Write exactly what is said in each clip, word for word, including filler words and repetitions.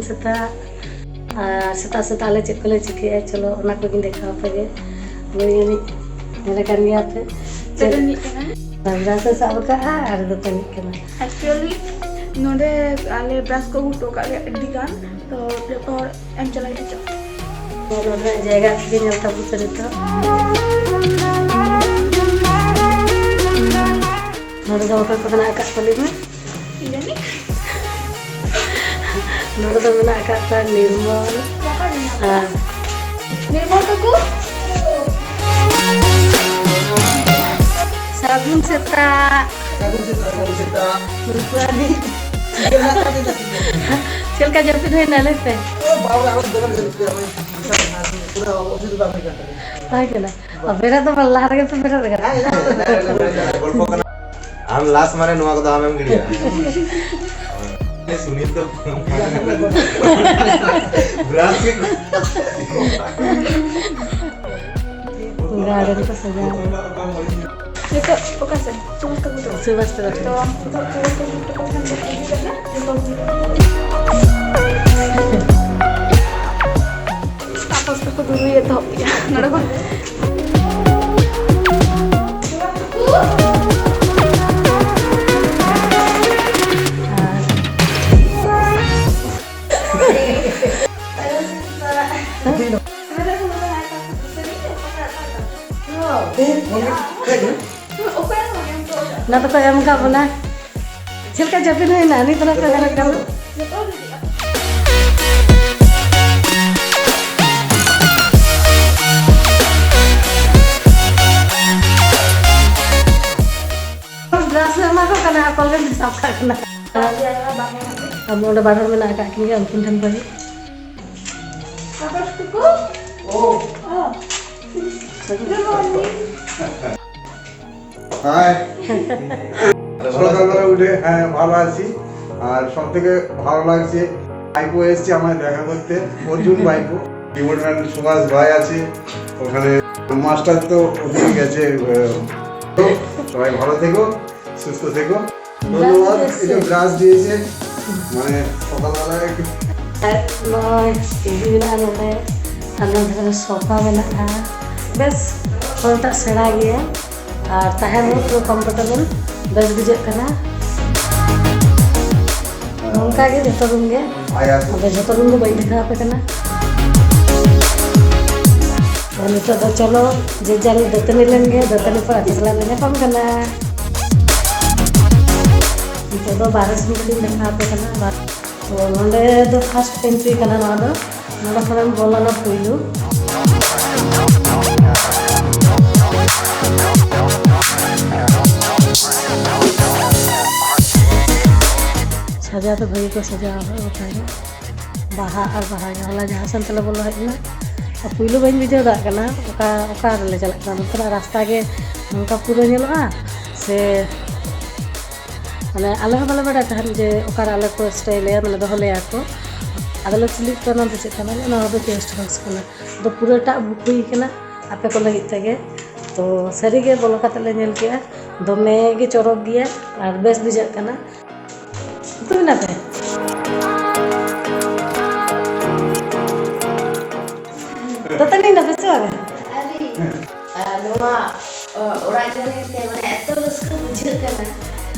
ᱥᱮᱛᱟᱜ ᱟᱨ ᱥᱮᱛᱟᱜ ᱥᱮᱛᱟᱜ ᱞᱮ ᱪᱮᱫ ᱠᱚᱞᱮ ᱪᱤᱠᱟᱹᱭᱟ, ᱪᱚᱞᱚ ᱚᱱᱟ ᱠᱚᱜᱤᱧ ᱫᱮᱠᱷᱟᱣ ᱟᱯᱮ ᱜᱮ᱾ ᱱᱩᱭ ᱮᱱᱮᱡ ᱧᱮᱞᱮ ᱠᱟᱱ ᱜᱮᱭᱟ ᱯᱮ᱾ ᱪᱮᱫ ᱮᱱᱮᱡ ᱠᱟᱱᱟ? ᱵᱨᱟᱥ ᱮ ᱥᱟᱵ ᱟᱠᱟᱫᱼᱟ ᱟᱨ ᱫᱚᱠᱟᱱᱤᱜ ᱠᱟᱱᱟ᱾ Actually, ᱱᱚᱰᱮ ᱟᱞᱮ ᱵᱨᱟᱥ ᱠᱚ ᱟᱹᱜᱩ ᱦᱚᱴᱚ ᱠᱟᱜ ᱞᱮᱭᱟ ᱟᱹᱰᱤ ᱜᱟᱱ, ᱛᱚ ᱡᱚᱛᱚ ᱦᱚᱲ ᱮᱢ ᱪᱟᱞᱟᱜ ᱦᱩᱭᱩᱜᱼᱟ᱾ ᱱᱚᱰᱮᱱᱟᱜ ᱡᱟᱭᱜᱟ ᱠᱚᱜᱮ ᱧᱮᱞ ᱛᱟᱵᱚᱱ ᱯᱮ ᱱᱤᱛᱚᱜ᱾ ᱱᱚᱰᱮ ᱫᱚ ᱚᱠᱚᱭ ᱠᱚ ᱢᱮᱱᱟᱜ ᱟᱠᱟᱫ ᱠᱚᱣᱟ ᱞᱟᱹᱭ ᱢᱮ? ᱤᱧ ᱡᱟᱹᱱᱤᱡ᱾ ᱱᱚᱰᱮ ᱫᱚ ᱢᱮᱱᱟᱜ ᱟᱠᱟᱫ ᱠᱚᱣᱟ ᱱᱤᱨᱢᱚᱞ ᱟᱨ ᱱᱤᱨᱢᱚᱞ ᱠᱟᱠᱩ᱾ ᱥᱟᱹᱜᱩᱱ ᱥᱮᱛᱟᱜ᱾ ᱥᱟᱹᱜᱩᱱ ᱥᱮᱛᱟᱜ, ᱥᱟᱹᱜᱩᱱ ᱥᱮᱛᱟᱜ᱾ ᱪᱮᱫ ᱞᱮᱠᱟ ᱡᱟᱹᱯᱤᱫ ᱦᱩᱭᱱᱟ ᱞᱟᱹᱭ ᱯᱮ? ᱳ ᱵᱟᱵᱟ, ᱟᱨᱚ ᱫᱚᱢᱮ ᱡᱟᱹᱯᱤᱫ ᱠᱮᱫᱟ, ᱯᱩᱨᱟᱹ ᱚᱥᱩᱵᱤᱫᱷᱟ ᱦᱩᱭ ᱠᱟᱱ ᱛᱟᱞᱮᱭᱟ᱾ ᱛᱟᱦᱮᱸ ᱠᱟᱱᱟ᱾ ᱟᱨ ᱵᱮᱨᱮᱫ ᱫᱚ ᱞᱟᱦᱟ ᱨᱮᱜᱮ ᱯᱮ ᱵᱮᱨᱮᱫ ᱟᱠᱟᱫᱟ᱾ ᱦᱮᱸ, ᱦᱮᱸ, ᱦᱮᱸ, ᱦᱮᱸ, ᱦᱮᱸ, ᱜᱚᱞᱯᱚ ᱠᱟᱱᱟ᱾ ᱟᱢ ᱞᱟᱥ ᱢᱟᱱᱮ ᱱᱚᱣᱟ ᱠᱚᱫᱚ ᱟᱢᱮᱢ ᱜᱤᱰᱤᱭᱟ᱾ ᱥᱩᱱᱤᱞ ᱫᱚ ᱵᱨᱟᱥ ᱜᱮ᱾ ᱜᱟᱨᱰᱮᱱ ᱠᱚ ᱥᱟᱡᱟᱣ᱾ ᱱᱤᱛᱚᱜ ᱚᱠᱟ ᱥᱮᱫ? ᱥᱩᱵᱷᱟᱥ ᱛᱟᱠᱚ ᱫᱚ? ᱥᱩᱵᱷᱟᱥ ᱛᱟᱠᱚ ᱴᱷᱮᱱ᱾ ᱛᱚ, ᱱᱤᱛᱚᱜ ᱥᱩᱵᱷᱟᱥ ᱛᱟᱠᱚ ᱴᱷᱮᱱ ᱠᱚ ᱤᱫᱤ ᱠᱟᱛᱮ ᱡᱚᱛᱚ ᱦᱚᱲ᱾ ᱛᱟᱯᱚᱥ ᱛᱟᱠᱚ ᱫᱩᱨᱩᱭ ᱮᱛᱚᱦᱚᱵ ᱠᱮᱜᱼᱟ ᱱᱚᱰᱮ ᱠᱷᱚᱱ᱾ ᱚᱱᱟ ᱫᱚᱠᱚ ᱮᱢ ᱟᱠᱟᱫ ᱵᱚᱱᱟ᱾ ᱪᱮᱫ ᱞᱮᱠᱟ ᱡᱟᱹᱯᱤᱫ ᱦᱩᱭᱱᱟ? ᱱᱤᱛ ᱨᱮ ᱯᱮ ᱵᱮᱨᱮᱫ ᱠᱟᱱᱟ? ᱵᱨᱟᱥ ᱞᱮ ᱮᱢᱟ ᱠᱚ ᱠᱟᱱᱟ, ᱟᱠᱚ ᱞᱮ ᱥᱟᱵ ᱠᱟᱜ ᱠᱟᱱᱟ᱾ ᱟᱵᱚ ᱚᱸᱰᱮ ᱵᱟᱨ ᱦᱚᱲ ᱢᱮᱱᱟᱜ ᱟᱠᱟᱫ ᱠᱤᱱ ᱜᱮᱭᱟ, ᱩᱱᱠᱤᱱ ᱴᱷᱮᱱ ᱠᱷᱚᱱ ᱜᱮ᱾ ᱟᱫᱚ ᱴᱩᱠᱩ? ᱳ᱾ ᱳ᱾ Good morning. হাই। সকালবেলা উঠে, হ্যাঁ, ভালো আছি। আর সব থেকে ভালো লাগছে, ভাইপো এসছে আমায় দেখা করতে, অর্জুন ভাইপো। ডিপার্টমেন্ট সুভাষ ভাই আছে, ওখানে মাস্টার তো ওখানে গেছে। আহ, তো সবাই ভালো থেকো, সুস্থ থেকো। ধন্যবাদ। এই যে ব্রাশ দিয়েছে, মানে, সকালবেলা একটু ᱱᱚᱜᱼᱚᱭ ᱴᱤᱵᱷᱤ ᱢᱮᱱᱟᱜᱼᱟ ᱱᱚᱰᱮ, ᱟᱨ ᱱᱚᱰᱮ ᱥᱳᱯᱷᱟ ᱢᱮᱱᱟᱜᱼᱟ᱾ ᱵᱮᱥ, ᱦᱚᱞᱴᱟᱜ ᱥᱮᱬᱟ ᱜᱮᱭᱟ ᱟᱨ ᱛᱟᱦᱮᱱ ᱦᱚᱸ ᱯᱩᱨᱟᱹ ᱠᱚᱢᱯᱷᱚᱨᱴᱮᱵᱚᱞ, ᱵᱮᱥ ᱵᱩᱡᱷᱟᱹᱜ ᱠᱟᱱᱟ᱾ ᱱᱚᱝᱠᱟ ᱜᱮ ᱡᱚᱛᱚ ᱨᱩᱢ ᱜᱮ, ᱟᱫᱚ ᱡᱚᱛᱚ ᱨᱩᱢ ᱫᱚ ᱵᱟᱹᱧ ᱫᱮᱠᱷᱟᱣ ᱟᱯᱮ ᱠᱟᱱᱟ᱾ ᱛᱚ ᱱᱤᱛᱚᱜ ᱫᱚ ᱪᱚᱞᱚ, ᱡᱮ ᱡᱟᱨ ᱫᱟᱹᱛᱟᱹᱱᱤ ᱞᱮᱱ ᱜᱮ, ᱫᱟᱹᱛᱟᱹᱱᱤ ᱯᱚᱨ ᱟᱹᱛᱩ ᱥᱟᱞᱟᱜ ᱞᱮ ᱧᱟᱯᱟᱢ ᱠᱟᱱᱟ᱾ ᱱᱤᱛᱚᱜ ᱫᱚ ᱵᱟᱨᱦᱮ ᱥᱮᱱ ᱠᱟᱹᱴᱤᱡ ᱤᱧ ᱫᱮᱠᱷᱟᱣ ᱟᱯᱮ ᱠᱟᱱᱟ᱾ ᱛᱚ ᱱᱚᱸᱰᱮ ᱫᱚ ᱯᱷᱟᱥᱴ ᱮᱱᱴᱨᱤ ᱠᱟᱱᱟ ᱱᱚᱣᱟ ᱫᱚ, ᱱᱚᱸᱰᱮ ᱠᱷᱚᱱᱮᱢ ᱵᱚᱞᱚᱱᱟ ᱯᱩᱭᱞᱩ᱾ ᱥᱟᱡᱟᱣ ᱫᱚ ᱵᱷᱟᱹᱜᱤ ᱠᱚ ᱥᱟᱡᱟᱣ ᱟᱠᱟᱫᱟ ᱜᱚᱴᱟ ᱜᱮ᱾ ᱵᱟᱦᱟ ᱟᱨ ᱵᱟᱦᱟ ᱜᱮ᱾ ᱦᱚᱞᱟ ᱡᱟᱦᱟᱸ ᱥᱮᱱ ᱛᱮᱞᱮ ᱵᱚᱞᱚ ᱦᱮᱡ ᱮᱱᱟ, ᱟᱨ ᱯᱩᱭᱞᱩ ᱵᱟᱹᱧ ᱵᱩᱡᱷᱟᱹᱣ ᱫᱟᱲᱮᱭᱟᱜ ᱠᱟᱱᱟ ᱚᱠᱟ, ᱚᱠᱟ ᱨᱮᱞᱮ ᱪᱟᱞᱟᱜ ᱠᱟᱱᱟ᱾ ᱱᱚᱛᱮᱱᱟᱜ ᱨᱟᱥᱛᱟ ᱜᱮ ᱱᱚᱝᱠᱟ ᱯᱩᱨᱟᱹ ᱧᱮᱞᱚᱜᱼᱟ ᱥᱮ, ᱢᱟᱱᱮ ᱟᱞᱮ ᱦᱚᱸ ᱵᱟᱞᱮ ᱵᱟᱲᱟᱭ ᱛᱟᱦᱮᱸᱫ ᱡᱮ ᱚᱠᱟᱨᱮ ᱟᱞᱮ ᱠᱚ ᱥᱴᱮ ᱞᱮᱭᱟ, ᱢᱟᱱᱮ ᱫᱚᱦᱚ ᱞᱮᱭᱟ ᱠᱚ᱾ ᱟᱫᱚᱞᱮ ᱠᱩᱞᱤᱭᱮᱫ ᱠᱚᱣᱟ, "ᱱᱚᱣᱟ ᱫᱚ ᱪᱮᱫ ᱠᱟᱱᱟ?" "ᱱᱚᱣᱟ ᱫᱚ ᱜᱮᱥᱴ ᱦᱟᱣᱩᱥ ᱠᱟᱱᱟ᱾" ᱟᱫᱚ ᱯᱩᱨᱟᱹᱴᱟᱜ ᱵᱩᱠ ᱦᱩᱭ ᱠᱟᱱᱟ ᱟᱯᱮ ᱠᱚ ᱞᱟᱹᱜᱤᱫ ᱛᱮᱜᱮ᱾ ᱛᱚ ᱥᱟᱹᱨᱤᱜᱮ ᱵᱚᱞᱚ ᱠᱟᱛᱮ ᱞᱮ ᱧᱮᱞ ᱠᱮᱜᱼᱟ, ᱫᱚᱢᱮ ᱜᱮ ᱪᱚᱨᱚᱠ ᱜᱮᱭᱟ ᱟᱨ ᱵᱮᱥ ᱵᱩᱡᱷᱟᱹᱜ ᱠᱟᱱᱟ᱾ ᱩᱛᱩ ᱮᱱᱟ ᱯᱮ? ᱫᱟᱹᱛᱟᱹᱱᱤ ᱮᱱᱟ ᱯᱮ ᱥᱮ ᱵᱟᱝᱟ? ᱟᱹᱣᱨᱤ᱾ ᱟᱨ ᱱᱚᱣᱟ, ᱚ, ᱚᱲᱟᱜ ᱧᱮᱞ ᱠᱟᱛᱮ ᱢᱟᱱᱮ ᱮᱛᱚ ᱨᱟᱹᱥᱠᱟᱹ ᱵᱩᱡᱷᱟᱹᱜ ᱠᱟᱱᱟ᱾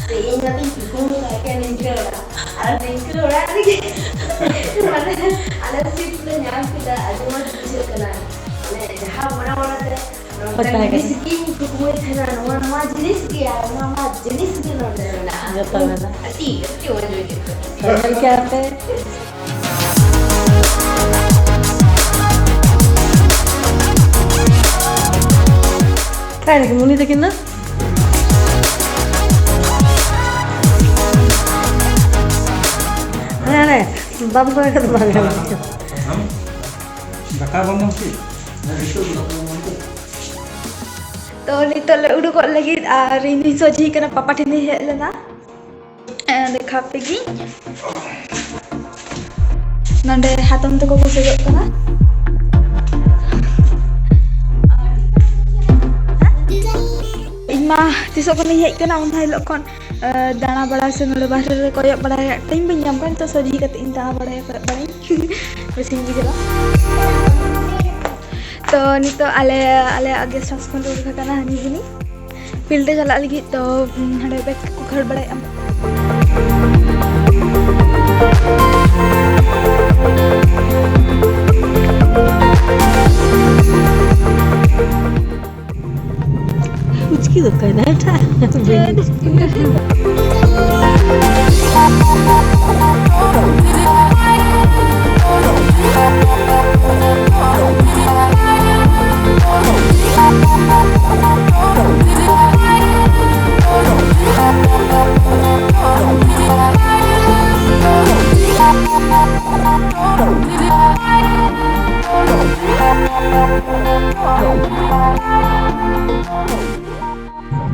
ᱥᱮ ᱤᱧ ᱢᱟᱛᱚᱧ ᱠᱩᱠᱢᱩ ᱠᱟᱜ ᱜᱮᱭᱟ ᱱᱤᱝᱠᱟᱹ ᱚᱲᱟᱜ᱾ ᱟᱨ ᱱᱤᱝᱠᱟᱹ ᱚᱲᱟᱜ ᱨᱮᱜᱮ ᱢᱟᱱᱮ ᱟᱞᱮ ᱥᱤᱴ ᱞᱮ ᱧᱟᱢ ᱠᱮᱫᱟ, ᱟᱹᱰᱤ ᱢᱚᱡᱽ ᱵᱩᱡᱷᱟᱹᱜ ᱠᱟᱱᱟ᱾ ᱢᱟᱱᱮ ᱡᱟᱦᱟᱸ ᱢᱚᱱᱮ ᱢᱚᱱᱮᱛᱮ ᱱᱚᱝᱠᱟ ᱦᱳᱭ, ᱛᱟᱦᱮᱸ ᱡᱤᱱᱤᱥ ᱠᱟᱱᱟ᱾ ᱜᱤᱧ ᱠᱩᱠᱢᱩᱭ ᱛᱟᱦᱮᱱᱟ, ᱱᱚᱣᱟ, ᱱᱚᱣᱟ ᱡᱤᱱᱤᱥ ᱜᱮ, ᱟᱨ ᱱᱚᱣᱟ, ᱱᱚᱣᱟ ᱡᱤᱱᱤᱥ ᱜᱮ ᱱᱚᱰᱮ ᱢᱮᱱᱟᱜᱼᱟ᱾ ᱡᱚᱛᱚ ᱢᱮᱱᱟᱜᱼᱟ᱾ ᱟᱹᱰᱤ, ᱟᱹᱰᱤ ᱢᱚᱡᱽ ᱵᱩᱡᱷᱟᱹᱜ ᱠᱟᱱᱟ᱾ ᱛᱚ, ᱧᱮᱞ ᱠᱮᱜᱼᱟ ᱯᱮ? ᱚᱠᱟᱭ ᱱᱟᱠᱤᱱ ᱢᱩᱱᱤ ᱛᱟᱹᱠᱤᱱ ᱫᱚ? ᱦᱟᱱᱮ, ᱦᱟᱱᱮ, ᱵᱟᱢ ᱠᱚᱭ ᱠᱟᱫᱟ, ᱵᱟᱝ ᱜᱟᱱᱚᱜ ᱠᱟᱱᱟ᱾ ᱫᱟᱠᱟ ᱵᱟᱢ ᱡᱚᱢ ᱠᱮᱫ? ᱛᱚ, ᱱᱤᱛᱚᱜ ᱞᱮ ᱩᱰᱩᱠᱚᱜ ᱞᱟᱹᱜᱤᱫ, ᱟᱨ ᱤᱧ ᱫᱩᱧ ᱥᱚᱡᱷᱮ ᱠᱟᱱᱟ, ᱯᱟᱯᱟ ᱴᱷᱮᱱ ᱤᱧ ᱦᱮᱡ ᱞᱮᱱᱟ᱾ ᱮᱸ, ᱫᱮᱠᱷᱟᱣ ᱯᱮ ᱜᱤᱧ᱾ ᱱᱚᱸᱰᱮ ᱦᱟᱛᱚᱢ ᱛᱟᱠᱚ ᱠᱚ ᱥᱮᱡᱚᱜ ᱠᱟᱱᱟ᱾ ᱤᱧ ᱢᱟ ᱛᱤᱥᱚᱜ ᱠᱷᱚᱱᱤᱧ ᱦᱮᱡ ᱠᱟᱱᱟ, ᱚᱱᱟ ᱦᱤᱞᱳᱜ ᱠᱷᱚᱱ ᱫᱟᱬᱟ ᱵᱟᱲᱟ ᱥᱮ ᱱᱚᱰᱮ ᱵᱟᱦᱨᱮ ᱨᱮ ᱠᱚᱭᱚᱜ ᱵᱟᱲᱟᱭ ᱨᱮᱭᱟᱜ ᱴᱟᱭᱤᱢ ᱵᱟᱹᱧ ᱧᱟᱢ ᱠᱟᱱᱟ᱾ ᱱᱤᱛᱚᱜ ᱥᱚᱡᱷᱮ ᱠᱟᱛᱮ ᱤᱧ ᱫᱟᱬᱟ ᱵᱟᱲᱟᱭᱟ, ᱠᱚᱭᱚᱜ ᱵᱟᱲᱟᱭᱟᱹᱧ᱾ ᱵᱮᱥᱤᱧ ᱵᱩᱡᱷᱟᱹᱣᱟ᱾ ᱛᱚ ᱱᱤᱛᱚᱜ ᱟᱞᱮ, ᱟᱞᱮᱭᱟᱜ ᱜᱮᱥᱴ ᱦᱟᱣᱩᱥ ᱠᱷᱚᱱ ᱞᱮ ᱩᱰᱩᱠ ᱟᱠᱟᱱᱟ ᱦᱟᱹᱱᱤ ᱜᱩᱱᱤ ᱯᱷᱤᱞᱰ ᱛᱮ ᱪᱟᱞᱟᱜ ᱞᱟᱹᱜᱤᱫ᱾ ᱛᱚ ᱦᱟᱸᱰᱮ ᱵᱮᱜᱽ ᱠᱚ ᱠᱷᱟᱹᱲ ᱵᱟᱲᱟᱭᱮᱫᱼᱟ᱾ ᱯᱩᱪᱠᱤ ᱫᱚ ᱚᱠᱟᱭ ᱱᱟ ᱮᱴᱟᱜ?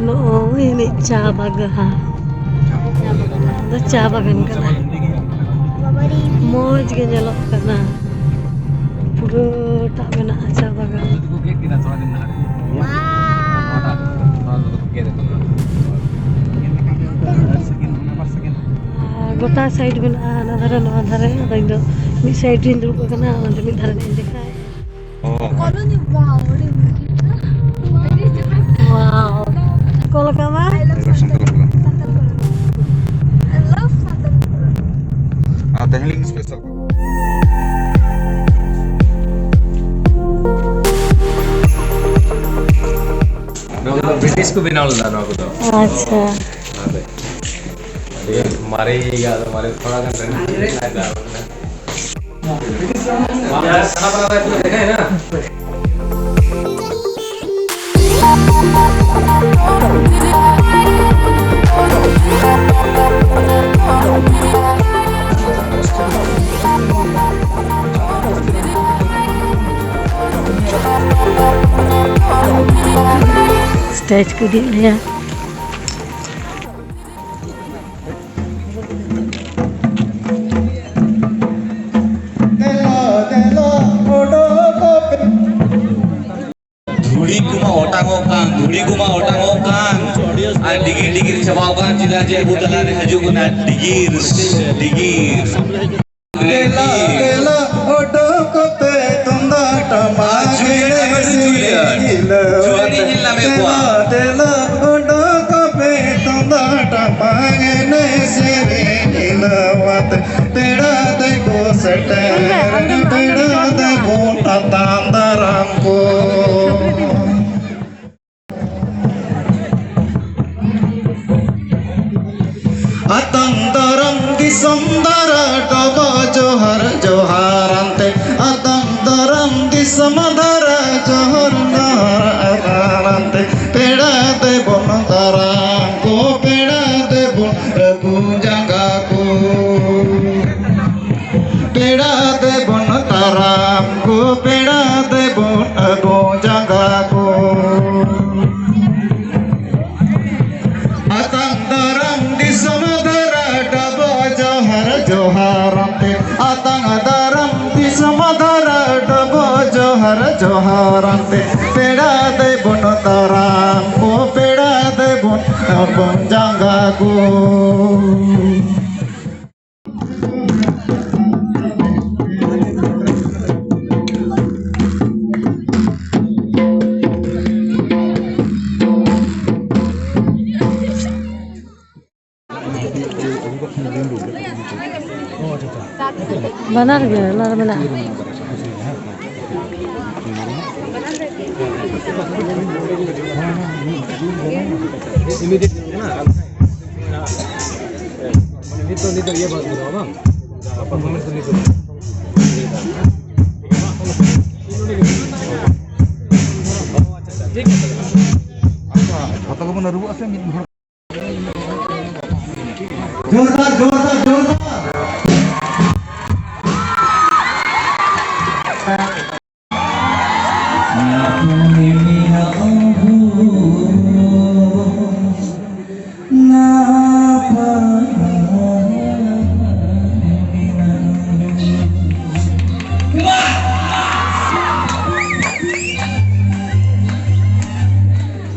ᱱᱚᱜᱼᱚᱭ ᱢᱤᱫ ᱪᱟ ᱵᱟᱜᱟᱱ᱾ ᱫᱚ ᱪᱟ ᱵᱟᱜᱟᱱ ᱠᱟᱱᱟ᱾ ᱢᱚᱡᱽ ᱜᱮ ᱧᱮᱞᱚᱜ ᱠᱟᱱᱟ᱾ ᱯᱩᱨᱟᱹᱴᱟᱜ ᱢᱮᱱᱟᱜᱼᱟ ᱪᱟ ᱵᱟᱜᱟᱱ᱾ ᱟᱨ ᱜᱚᱴᱟ ᱥᱟᱭᱤᱰ ᱢᱮᱱᱟᱜᱼᱟ, ᱦᱟᱱᱟ ᱫᱷᱟᱨᱮ ᱱᱚᱣᱟ ᱫᱷᱟᱨᱮ᱾ ᱟᱫᱚ ᱤᱧ ᱫᱚ ᱢᱤᱫ ᱥᱟᱭᱤᱰ ᱨᱤᱧ ᱫᱩᱲᱩᱵ ᱟᱠᱟᱱᱟ, ᱚᱱᱟᱛᱮ ᱢᱤᱫ ᱫᱷᱟᱨᱮ ᱨᱤᱧ ᱫᱮᱠᱷᱟᱣ᱾ ᱠᱚᱞᱚᱱᱤ, wow, ᱟᱹᱰᱤ ᱢᱚᱡᱽ᱾ Wow. ᱠᱚᱞ ᱠᱟᱢᱟ? I love Santala. Santala colony. I love Santala colony. ᱟᱨ ᱛᱮᱦᱮᱧ ᱞᱟᱹᱜᱤᱫ ᱥᱯᱮᱥᱟᱞ᱾ ᱱᱚᱣᱟ ᱠᱚᱫᱚ ᱵᱨᱤᱴᱤᱥ ᱠᱚ ᱵᱮᱱᱟᱣ ᱞᱮᱫᱟ, ᱱᱚᱣᱟ ᱠᱚᱫᱚ᱾ ᱟᱪᱪᱷᱟ᱾ ᱚᱱᱟᱛᱮ ᱟᱹᱰᱤ ᱢᱟᱨᱮ ᱜᱮᱭᱟ, ᱟᱫᱚ ᱢᱟᱨᱮ ᱛᱷᱚᱲᱟ ᱜᱟᱱ ᱨᱮᱱᱟᱜ ᱞᱟᱜᱟᱣ ᱠᱟᱱᱟ᱾ ᱥᱴᱮᱡᱽ ᱠᱚ ᱤᱫᱤᱭᱮᱫ ᱞᱮᱭᱟ᱾ ᱫᱮᱞᱟ, ᱫᱮᱞᱟ, ᱚᱰᱚᱠᱚᱜ ᱯᱮ᱾ ᱫᱷᱩᱲᱤ ᱠᱚᱢᱟ ᱚᱴᱟᱝᱚᱜ ᱠᱟᱱ, ᱫᱷᱩᱲᱤ ᱠᱚᱢᱟ ᱚᱴᱟᱝᱚᱜ ᱠᱟᱱ᱾ ᱟᱨ ᱰᱤᱜᱤᱨ ᱰᱤᱜᱤᱨ ᱪᱟᱵᱟᱣ ᱠᱟᱱᱟ, ᱪᱮᱫᱟᱜ ᱡᱮ ᱟᱵᱚ ᱛᱟᱞᱟ ᱨᱮ ᱦᱤᱡᱩᱜ ᱠᱟᱱᱟ ᱰᱤᱜᱤᱨ, ᱰᱤᱜᱤᱨ᱾ ᱫᱮᱞᱟ, ᱫᱮᱞᱟ, ᱚᱰᱚᱠᱚᱜ ᱯᱮ ᱛᱩᱢᱫᱟᱜ ᱴᱟᱢᱟᱠ ᱮᱱᱮᱡ ᱥᱮᱨᱮᱧ ᱦᱤᱞᱟᱹᱣ ᱟᱛᱮ᱾ ᱫᱮᱞᱟ, ᱫᱮᱞᱟ, ᱚᱰᱚᱠᱚᱜ ᱯᱮ ᱛᱩᱢᱫᱟᱜ ᱴᱟᱢᱟᱠ ᱮᱱᱮᱡ ᱥᱮᱨᱮᱧ ᱦᱤᱞᱟᱹᱣ ᱟᱛᱮ᱾ ᱯᱮᱲᱟ ᱫᱮᱵᱚ ᱥᱮᱴᱮᱨ, ᱯᱮᱲᱟ ᱫᱮᱵᱚᱱ ᱟᱛᱟᱝ ᱫᱟᱨᱟᱢ ᱠᱚ᱾ ᱟᱛᱟᱝ ᱫᱟᱨᱟᱢ ᱫᱤᱥᱚᱢ ᱫᱟᱨᱟ ᱰᱚᱵᱚᱜ ᱡᱚᱦᱟᱨ ᱡᱚᱦᱟᱨ ᱟᱱᱛᱮ᱾ ᱟᱛᱟᱝ ᱫᱟᱨᱟᱢ ᱫᱤᱥᱚᱢ ᱫᱟᱨᱟ ᱡᱚᱦᱟᱨ ᱡᱚᱦᱟᱨ ᱟᱱᱛᱮ᱾ ᱯᱮᱲᱟ ᱫᱮᱵᱚᱱ ᱫᱟᱨᱟᱢ ᱠᱚ, ᱯᱮᱲᱟ ᱫᱮᱵᱚᱱ ᱟᱹᱜᱩ ᱡᱟᱸᱜᱟ ᱠᱚ᱾ ᱯᱮᱲᱟ ᱫᱮᱵᱚᱱ ᱫᱟᱨᱟᱢ ᱠᱚ, ᱯᱮᱲᱟ ᱫᱮᱵᱚᱱ ᱟᱹᱜᱩ ᱡᱟᱸᱜᱟ ᱠᱚ᱾ ᱟᱛᱟᱝ ᱫᱟᱨᱟᱢ ᱫᱤᱥᱚᱢ ᱫᱷᱟᱨᱟ ᱰᱚᱵᱚᱜ ᱡᱚᱦᱟᱨ ᱡᱚᱦᱟᱨ ᱟᱱᱛᱮ᱾ ᱟᱛᱟᱝ ᱫᱟᱨᱟᱢ ᱫᱤᱥᱚᱢ ᱫᱷᱟᱨᱟ ᱰᱚᱵᱚᱜ ᱡᱚᱦᱟᱨ ᱡᱚᱦᱟᱨ ᱟᱱᱛᱮ᱾ ᱯᱮᱲᱟ ᱫᱮᱵᱚᱱ ᱫᱟᱨᱟᱢ ᱠᱚ, ᱯᱮᱲᱟ ᱫᱮᱵᱚᱱ ᱟᱹᱜᱩ ᱡᱟᱸᱜᱟ ᱠᱚ᱾ ᱵᱟᱱᱟᱨ ᱜᱮ ᱚᱱᱟ ᱨᱮ ᱢᱮᱱᱟᱜᱼᱟ᱾ ᱱᱤᱛ ᱫᱚ, ᱱᱤᱛ ᱫᱚ ᱤᱭᱟᱹ ᱵᱟᱝ ᱵᱩᱡᱷᱟᱹᱣᱟ ᱵᱟᱝ? ᱯᱟᱨᱯᱷᱚᱨᱢᱮᱱᱥ ᱫᱚ ᱱᱤᱛ ᱫᱚ ᱵᱟᱝ᱾ ᱚ, ᱟᱪᱪᱷᱟ, ᱟᱪᱪᱷᱟ, ᱴᱷᱤᱠ ᱜᱮᱭᱟ ᱛᱟᱦᱞᱮ᱾ ᱟᱪᱪᱷᱟ, ᱡᱷᱚᱛᱚ ᱜᱮᱵᱚᱱ ᱟᱹᱨᱩᱵᱚᱜᱼᱟ ᱥᱮ ᱢᱤᱫ ᱦᱚᱲ? ᱡᱳᱨᱫᱟᱨ, ᱡᱳᱨᱫᱟᱨ, ᱡᱳᱨᱫᱟᱨ᱾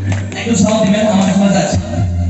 Thank you, sound design, how much was that?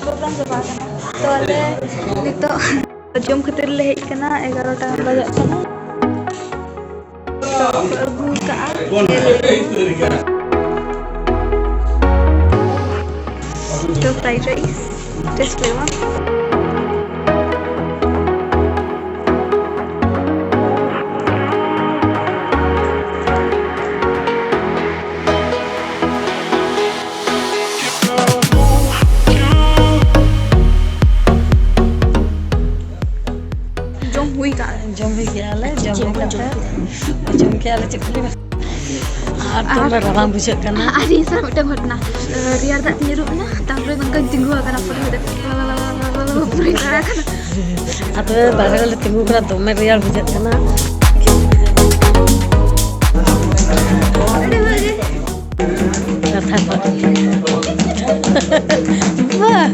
Programme ᱪᱟᱵᱟ ᱟᱠᱟᱱᱟ᱾ ᱛᱚ ᱟᱞᱮ ᱱᱤᱛᱚᱜ ᱡᱚᱢ ᱠᱷᱟᱹᱛᱤᱨ ᱞᱮ ᱦᱮᱡ ᱟᱠᱟᱱᱟ, ᱮᱜᱟᱨᱚᱴᱟ ᱵᱟᱡᱟᱜ ᱠᱟᱱᱟ᱾ ᱛᱚ ᱟᱹᱜᱩ ᱠᱟᱜᱼᱟ, ᱧᱮᱞ ᱞᱮᱜᱮ᱾ ᱛᱚ fried rice, taste ᱞᱮᱜᱮ᱾ ᱡᱚᱢ ᱦᱩᱭ ᱠᱟᱜᱼᱟ᱾ ᱡᱚᱢ ᱦᱩᱭ ᱠᱮᱜᱼᱟ ᱞᱮ, ᱡᱚᱢ ᱦᱩᱭ ᱠᱟᱛᱮ, ᱡᱚᱢ ᱠᱮᱜᱼᱟ ᱞᱮ, ᱪᱮᱫ ᱠᱚ ᱞᱟᱹᱭᱟ? ᱟᱨ ᱫᱚᱢᱮ ᱨᱟᱵᱟᱝ ᱵᱩᱡᱷᱟᱹᱜ ᱠᱟᱱᱟ᱾ ᱟᱨ ᱤᱧ ᱥᱟᱶ ᱢᱤᱫᱴᱟᱝ ᱜᱷᱚᱴᱚᱱᱟ, ᱨᱮᱭᱟᱲ ᱫᱟᱜ ᱛᱤᱧ ᱧᱩᱨᱩᱜ ᱠᱟᱱᱟ, ᱛᱟᱨᱯᱚᱨᱮ ᱱᱚᱝᱠᱟᱧ ᱛᱤᱸᱜᱩ ᱟᱠᱟᱱᱟ, ᱯᱩᱨᱟᱹ ᱨᱮᱭᱟᱲ ᱠᱟᱱᱟ᱾ ᱟᱫᱚ ᱵᱟᱦᱨᱮ ᱨᱮᱞᱮ ᱛᱤᱸᱜᱩ ᱠᱟᱱᱟ, ᱫᱚᱢᱮ ᱨᱮᱭᱟᱲ ᱵᱩᱡᱷᱟᱹᱜ ᱠᱟᱱᱟ᱾ ᱟᱹᱰᱤ ᱵᱷᱟᱹᱜᱤ᱾ ᱠᱟᱛᱷᱟ ᱠᱚ᱾ ᱵᱟᱦ᱾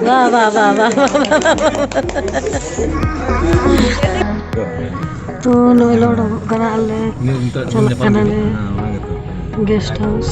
ᱵᱟᱦ, ᱵᱟᱦ, ᱵᱟᱦ, ᱵᱟᱦ, ᱵᱟᱦ᱾ ᱛᱚ, ᱱᱚᱜᱼᱚᱭ ᱞᱮ ᱚᱰᱚᱠᱚᱜ ᱠᱟᱱᱟ, ᱟᱞᱮ ᱪᱟᱞᱟᱜ ᱠᱟᱱᱟᱞᱮ ᱜᱮᱥᱴ ᱦᱟᱣᱩᱥ᱾